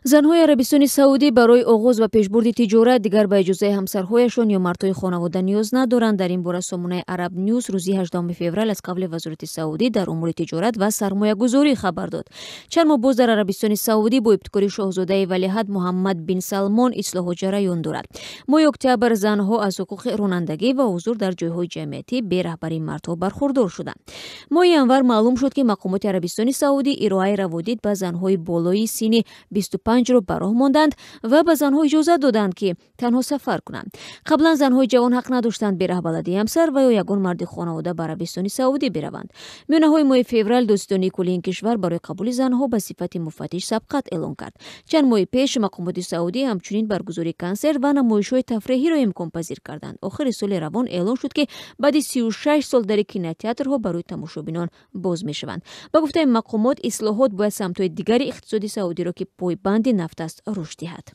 Занҳои Арабистони Саудӣ барои оғоз ва пешбурди тиҷорат дигар ба иҷозаи ҳамсарҳояшон ё мардҳои хонавода ниёз надоранд. Дар ин бора сомонаи Араб Нюс рӯзи 18 феврал аз қавли Вазорати Саудӣ дар умури тиҷорат ва сармоягузорӣ хабар дод. Чанд моҳ боз дар Арабистони Саудӣ бо ибтикори шоҳзодаи валиаҳд Муҳаммад бин Салмон ислоҳот ҷараён дорад. Моҳи октябр занҳо аз ҳуқуқи ронандагӣ ва ҳузур дар ҷойҳои ҷамъиятӣ бе раҳбарии мардҳо бархурдор шуданд. Моҳи январ маълум шуд, ки мақомоти Арабистони Саудӣ ироаи раводид ба занҳои болои синни 25-ро ба роҳ монданд ва ба занҳо иҷозат доданд, ки танҳо сафар кунанд. Қаблан занҳои ҷавон ҳақ надоштанд бе раҳбаладии ҳамсар ва ё ягон марди хонавода ба Арабистони Саудӣ бираванд. Миёнаҳои моҳи феврал Додситонии кулли ин кишвар барои қабули занҳо ба сифати муфаттиш сабқат эълон кард. Чанд моҳи пеш мақомоти Саудӣ ҳамчунин баргузории консерт ва намоишҳои тафреҳиро имконпазир карданд. Охири соли равон эълон шуд, ки баъди 36 сол дари кинотеатрҳо барои тамошобинон боз мешаванд. Ба гуфтаи мақомот, ислоҳот бояд самтҳои дигари иқтисоди Саудиро, ки пойбанди нафт аст, рушд диҳад.